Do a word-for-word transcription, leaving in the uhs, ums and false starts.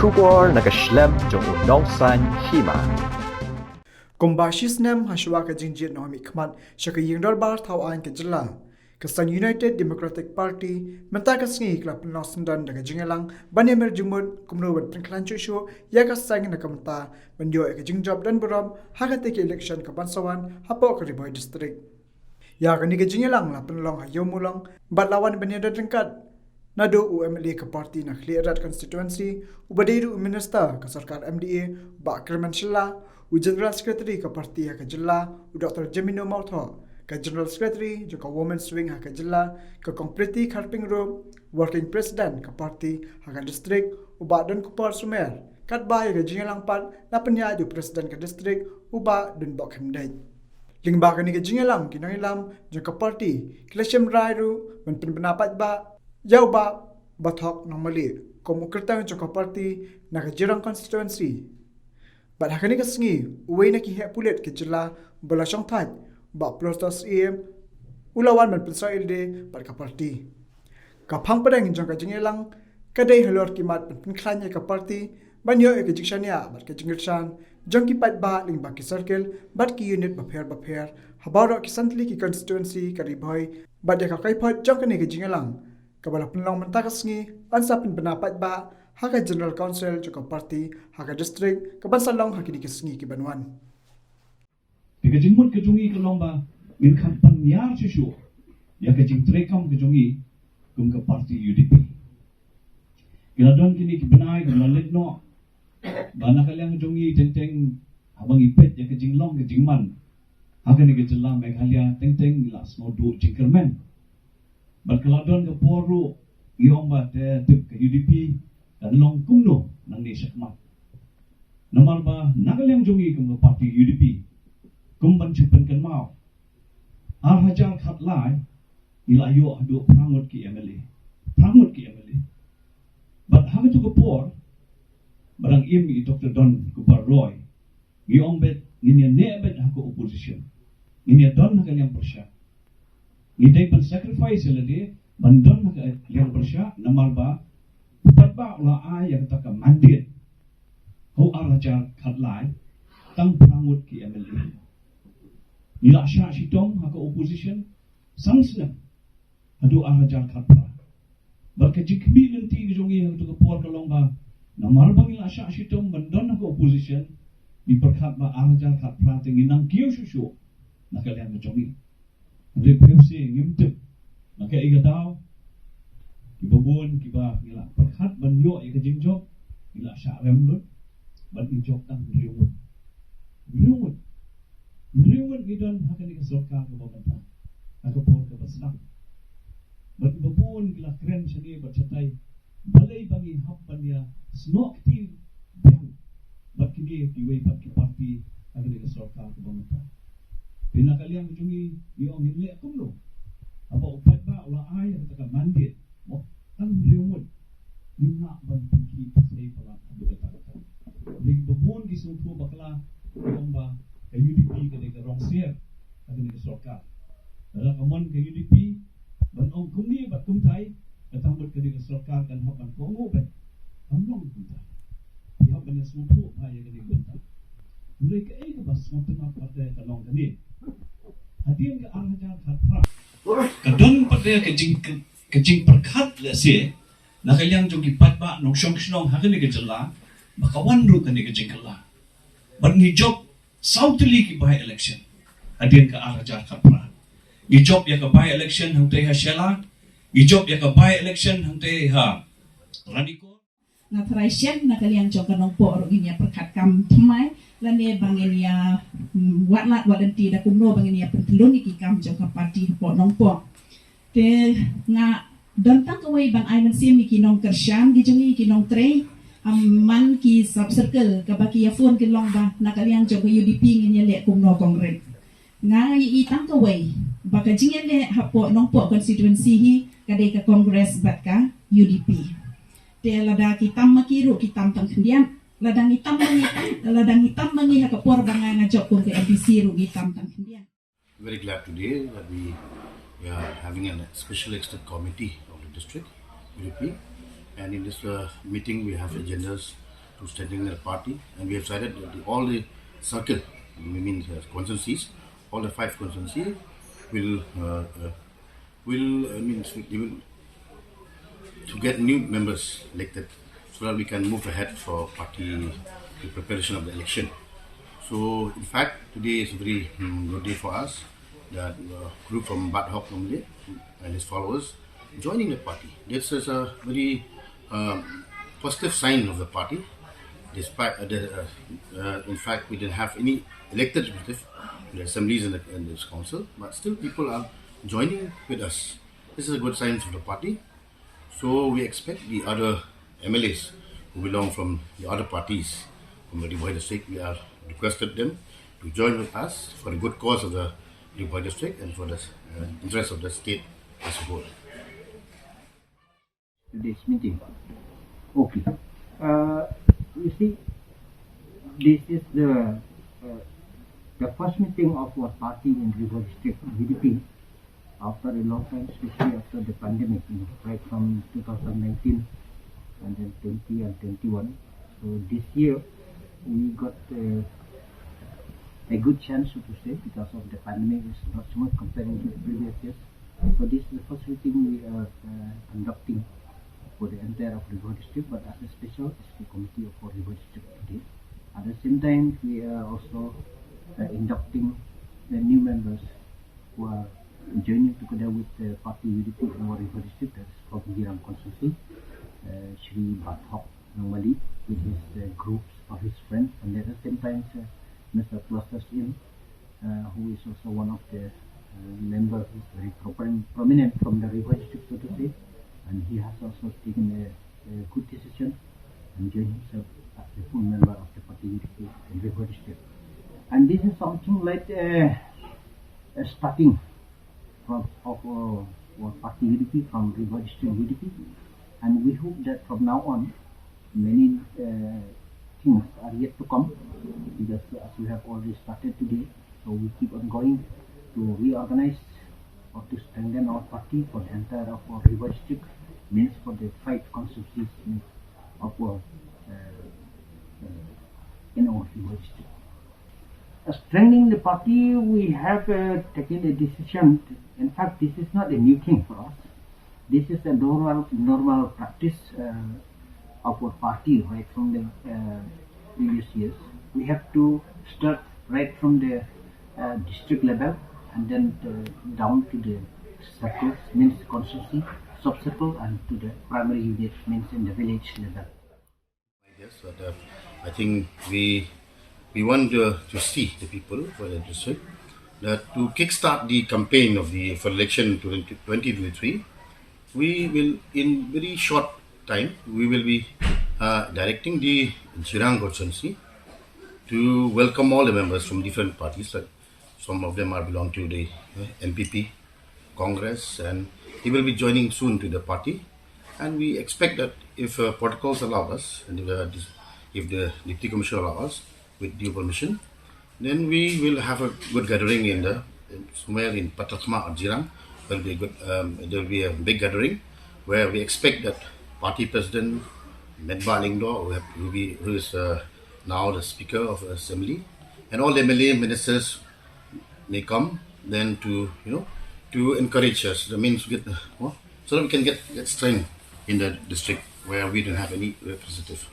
Khubor na ka shlem jong u nongsan hima. Kumba shi snem ha shuwa ka jingjied nongmihkhmat sha ka ïing dorbar thaw aiñ ka jylla, ka seng United Democratic Party mynta ka sngi ka la pynlong syndon da ka jingïalang ban ïamir jingmut kumno ban pynkhlaiñ shuh shuh ïa ka seng na ka bynta ban ïoh ïa ka jingjop don burom ha katei ka election ka ban sa wan hapoh ka Ri Bhoi District. Ïa kane ka jingïalang la pynlong ha Ïewmawlong bad la wan ban ïadon ryngkat naduh u M L A ka party na Khliehriat constituency, uba dei ruh u minister ka sorkar M D A, u Bah Kyrmen Shylla, u general secretary ka party ha ka jylla, u Doctor Jemino Mawthoh, ka general secretary jong ka Women's Wing ha ka jylla, ka Kong Pretty Kharping Rup, working president ka party ha ka district, u Bah Donkupor Sumer, katba ïa ka jingïalang pat la pynïaid da u president ka district, u Bah Donbok Khymdeit. Lyngba kane ka jingïalang, ki nongïalam jong ka party ki la shim rai ruh ban pynbna paidbah ïa u Bah Bathok Nongmali kum u kyrteng jong ka party na ka Jirang constituency. Bad ha kane ka sngi, uwei na ki heh pulit ka jylla ba la shongthait, Bah Plotos Syiem, u la wan ban pynsah ïalade bad ka party. Ka phang pdeng jong ka jingïalang ka dei halor ki mat ban pynkhlaiñ ïa ka party ban ïoh ïa ka jingshaniah bad ka jingkyrshan jong ki paidbah lyngba ki circle bad ki unit bapher bapher ha baroh ki san tylli ki constituency ka Ri Bhoi. Bad ïa ka kaiphod jong kane ka jingïalang kaba la pynlong mynta ka sngi, yn sa pynbna paidbah ha ka General Council jong ka party ha ka district ka ban sa long ha kine ki sngi ki ban wan. Te ka jingmut ka jong ngi ka long ba ngin kham pynïar shuh shuh ïa ka jingtreikam ka jong ngi kum ka party U D P. Ki la don kine ki bnai ki la leit noh ba na ka liang jong ngi teng teng haba ngi peit ïa ka jinglong ka jingman ha kane ka jylla Meghalaya, teng teng ngi la sngewduh jingkyrmen. Bad ka la don ka por ruh ngi ong ba te tip ka U D P kan long kumno nangne shakhmat. Namar ba na ka liang jong ngi kum ka party U D P, kum ban shu pynkynmaw, ar hajar khatlai ngi la ïoh haduh phra ngut ki M L A. Phra ngut ki M L A. Bad ha katu ka por ba dang im i Doctor Donkupor Roy, ngi ong beit ngin ïa neh beit ha ka opposition, ngin ïa don ha ka liang pyrshah. Ngi dei ban sacrifice ïa lade ban don ha ka liang pyrshah, namar ba u paidbah u la ai ïa kata ka mandate ha u ar hajar khatlai tang phra ngut ki M L A. Ngi la shah shitom ha ka opposition san snem haduh ar hajar khatphra. Bad ka jingkhmih lynti ka jong ngi ha katu ka por ka long ba namar ba ngi la shah shitom ban don ha ka opposition, ngi pyrkhat ba ar hajar khatphra te ngin nang kiew shuh shuh na ka liang ka jong ngi. Hynrei phi sngewthuh ngim tip na kaei ka daw, kiba bun kiba ngi la pyrkhat ban ïoh ïa ka jingjop ngi la shah rem lut bad ngi jop tang hynriew ngut. Hynriew ngut. Hynriew ngut ngi don ha kane ka sorkar kaba mynta ha ka por kaba sdang. Bad kiba bun ki la kren shane bad shatai balei ba ngi hap ban ïa snoh kti biang bad kine kiwei pat ki party ha kane ka sorkar kaba mynta. Te na ka liang ka jong ngi ngi ong ngin leh kumno haba u paidbah u la ai ïa kata ka mandate, mo, tang hynriew ngut. Ngim lah ban pynkhih pynshai palat haduh katta katta. Dei ba bun ki sngewthuh bakla, ki ong ba ka U D P ka dei ka rong siar ha kane ka sorkar. Lada ka mon ka U D P ban ong kumne bad kumtai, ka tang bad ka dei ka sorkar kan hap ban kohnguh beit. Kam long kumta. Ki hap ban ïa sngewthuh bha ïa kane ka bynta. Hynrei kaei kaba sngewtynnat pat ka long kane. Hadien ka ar hajar khatphra, ka don pat ka jing, ka jingpyrkhat lehse na ka liang jong ki paidbah nongshong shnong ha kane ka jylla ba ka wan ruh kane ka jingkylla. Bad ngi jop saw tylli ki by election hadien ka ar hajar khatphra. Ngi jop ïa ka by election hangtei ha Shella, ngi jop ïa ka by election hangtei ha Ranikor. Nga tharai shen na ka liang jong ka Nongpoh ruh ngin ïa pyrkhat kam thymmai lane ba ngin ïa, mm, wad lad wad lynti da kumno ba ngin ïa pyntlun ïa ki kam jong ka party hapoh Nongpoh. Te nga don tang kawei ban ai mynsiem ïa ki nongkyrshan ki jong ngi, ki nongtrei. Am, man ki sub circle kaba ki ïa phone ki long ba na ka liang jong ka U D P ngin ïa leh kumno Congress. Nga ïa i tang kawei ba ka jingïaleh hapoh Nongpoh constituency hi ka dei ka Congress bad ka U D P. Te lada ki tam ma ki ruh ki tam tang khyndiat. Lada ngi tam ma ngi, lada ngi tam ma ngi ha ka por ba nga nga jop kum ka M D C ruh ngi tam tang khyndiat. Very glad today that we are having a special executive committee of the district, U D P. And in this, uh, meeting, we have agendas to strengthening the party, and we have decided that the, all the circle, we mean uh, constituencies, all the five constituencies will uh, uh, will uh, means they will to get new members elected so that we can move ahead for party the preparation of the election. So in fact, today is a very mm, good day for us that a group from Bad Hawk Nongmali and his followers joining the party. This is a very um, positive sign of the party. Despite uh, the, uh, uh, in fact, we didn't have any elected representative in the assemblies and the, and this council, but still people are joining with us. This is a good sign for the party. So we expect the other M L As who belong from the other parties from the Ri Bhoi district, we are requested them to join with us for the good cause of the Ri Bhoi district and for the uh, interest of the state as a whole. Today's meeting. Okay. Uh, you see, this is the uh, the first meeting of our party in Ri Bhoi District, U D P, after a long time, especially after the pandemic, you know, right from two thousand nineteen and then twenty and twenty-one. So this year we got uh, a good chance, so to say, because of the pandemic is not so much comparing to the previous years. So this is the first meeting we are uh, conducting for the entire of Ri Bhoi district, but as a special S K committee for Ri Bhoi district today. At the same time, we are also uh, inducting the new members who are joining together with the party U D P in our Ri Bhoi district, that is from Jirang constituency, uh, Shri Bad Hawk Nongmali with his uh, groups or his friends, and at the same time, uh, Mister Clusters in, uh, who is also one of the uh, members who is very prominent, prominent from the Ri Bhoi district, so to say, and he has also taken a, a good decision and joined himself as a full member of the party in Ri Bhoi district. And this is something like a, a starting from of uh, our party U D P, from Ri Bhoi district U D P, and we hope that from now on many uh, things are yet to come, because as we have already started today, so we keep on going to reorganize or to strengthen our party for the entire of our Ri Bhoi district, means for the five constituencies of our uh, uh, in our Ri Bhoi district. Uh, strengthening the party, we have uh, taken a decision. In fact, this is not a new thing for us. This is a normal, normal practice uh, of our party right from the uh, previous years. We have to start right from the uh, district level and then uh, down to the circles, means constituency, sub-circle, and to the primary unit, means in the village level. Yes, but uh, I think we we want to, to see the people for the district that to kickstart the campaign of the for election twenty twenty-three, we will in very short time we will be uh, directing the Jirang constituency to welcome all the members from different parties. Like some of them are belong to the uh, N P P, Congress, and he will be joining soon to the party. And we expect that if uh, protocols allow us, and if, uh, this, if the Deputy Commissioner allow us, with due permission, then we will have a good gathering in the in somewhere in Patharkhmah or Jirang. There will be a good, um, there will be a big gathering where we expect that party president Metbah Lyngdoh, who, have, who, be, who is uh, now the speaker of the assembly, and all the M L A ministers may come then to you know to encourage us. The means get uh, so that we can get, get strength in the district where we don't have any representative.